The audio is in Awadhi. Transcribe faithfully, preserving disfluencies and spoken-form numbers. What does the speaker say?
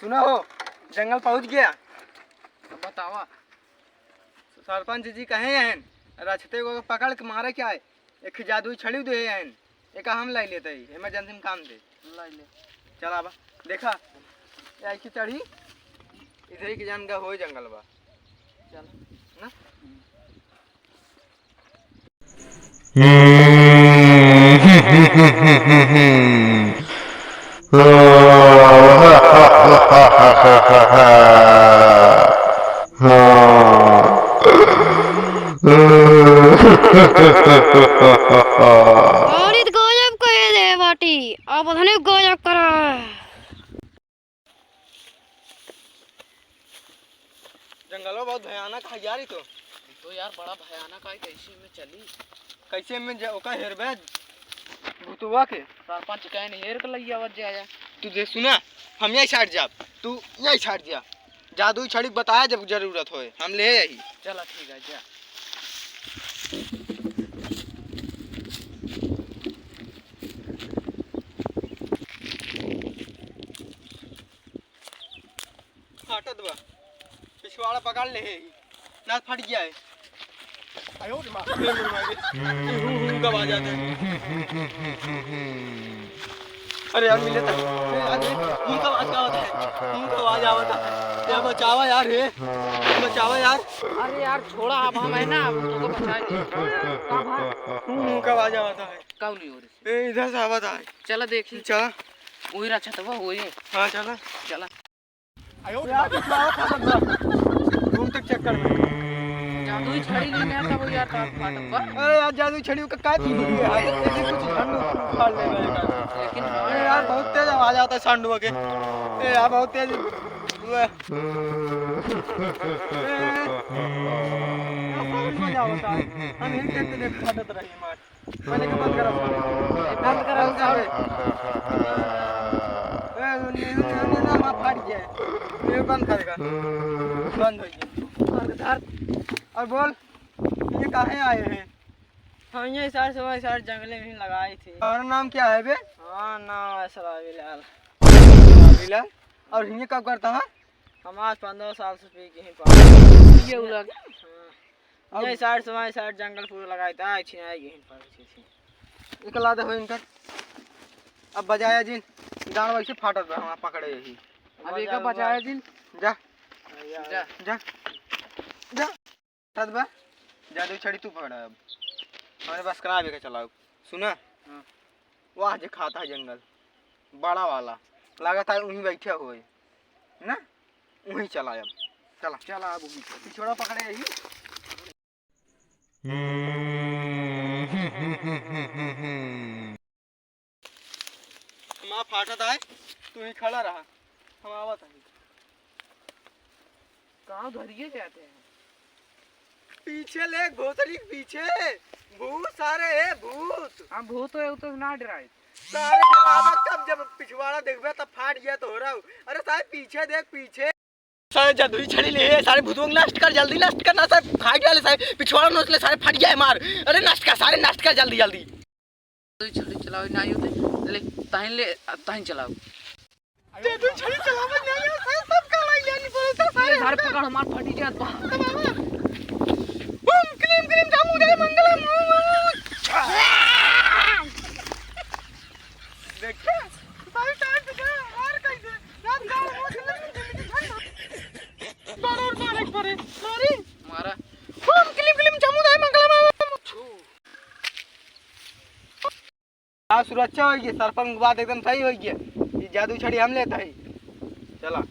सुना हो, जंगल पहुँच गया। अब बतावा। सरपंच जी कहे हैं, रछते को पकड़ के मारे क्या है? एक जादुई छड़ी दे हैं, एक हम लाई लेते ही, इमरजेंसी में काम दे। लाई ले। चला बा, देखा, या की चढ़ी, इधर ही के जान का होई जंगल बा। चल। ना? अरे तो गजब कहे दे बाटी, अब उतने गजब करा। जंगलवा बहुत भयानक है यार, ई तो। ई तो यार बड़ा भयानक है, कैसे में चली? कैसे में जा, ओका हेरबे भूतवा के? सरपंच कहे नहीं हेर के लइया आवत जाया। तू दे सुना, हम यही साइड जाब, तू यही साइड जा। जादुई छड़ी बताया जब जरूरत होए, हम ले यही। चला ठीक है, जा। फाटत बा। पिछवाड़ा पकड़ ले हे। ना फट गया है। आयो रे माँ। ए, मर गया। हूँ, हूँ का आवाज आता है। अरे यार, मिले था। ए, यार, हूँ का आवाज का होता है? हूँ का आवाज आवता है। यार, बचावा यार, हे। बचावा यार। अरे यार, छोड़ा, अब हम है ना, अब तुमको बचा के। हूँ, हूँ का आवाज आवता है। कौन नहीं हो रही? ए, इधर से आवता है। चला देखी। चला। वही रहा छतवा, वही है। हाँ, चला। चला। यार, पिछवाड़ा फाटत बा। घूम तक चक्कर में। जादुई छड़ी लेने आता वो यार, तार फाटत बा। अरे यार, जादुई छड़ी का का चीज है यार? ऐसे कुछ झंड उखाड़ ले रहेगा। लेकिन अरे यार, बहुत तेज आवाज आता है सांडुआ के। ए यार, बहुत तेज। ए, ए, बहुत मजा आवता है। हम यही देखते देखते फाटत रही मार। पहले के बंद करा। बंद करा, बंद करा। ए, नीलू, नीलू, नीलू, हमार फाट गया है। ये बंद करेगा। बंद हो गया। बंद कर। और बोल, ये काहे आए हैं? हम ये सर सुबह सर जंगले में लगाई थी। और नाम क्या है बे? हाँ, नाम है सराबीलाल। सराबीलाल? और हियाँ का करता है? हम आज पन्द्रह साल से पी के ही पागल। ये उलग। हाँ। अब ये साइड से, हमारे साइड जंगल पूरा लगाए था, आई छिनाई गई पर छी, छी। एक लाद हो इनकर। अब बजाया जिन, गाड़ वैसे फाटत बा, हम पकड़े यही। अब एक बजाया जिन। जा। जा। जा। जा। फाटत बा। जादू छड़ी तू पकड़ा अब। हमारे बस करा बेके चलाओ। सुना? हाँ। वाह, जे खाता है जंगल, बड़ा वाला, लागत है उहीं बैठे होए ना, उहीं चला अब। चला। चला अब उहीं चला। पिछोड़ा पकड़े यही। हमार फाटत आए, तू ही खड़ा रहा, हम आवत हई। कहाँ धरिए जाते हैं? पीछे ले, भोसड़ी के पीछे। भूत सारे है, भूत। हम भूत है, उ तो ना डराए। सारे डरावत तब जब पिछवाड़ा देखबे तब फाट गया तो हो रहा हूँ। अरे सारे पीछे देख, पीछे। सारे जादुई छड़ी ले, सारे भूतों को नष्ट कर, जल्दी नष्ट कर ना सारे, फाट गया ले सारे, पिछवाड़ा नोच ले सारे, फाट गया है मार। अरे नष्ट कर सारे, नष्ट कर जल्दी, जल्दी। छड़ी चलावे ना आयो ते, ले, ताहिन ले, ताहिन चलाओ। ते तू छड़ी चलावे ना आयो, सारे सब काला ही लेनी पड़े, तो सारे ये झाड़ पकड़, हमार फटी जात बा। ओम क्लीम क्लीम चामुंडाय मंगलम। देखा, सारे टाइम पे जा, मार कहीं से, यार, गाँव में चले, चले, चले, चले। बड़ा और मारे, मारे, मारे। मारा। ओम क्लीम क्लीम चामुंडाय मंगलम। हाँ, सुरक्षा होइगी, सरपंच के बात एकदम सही होइगी। ये जादू छड़ी हम लेत हई। चला।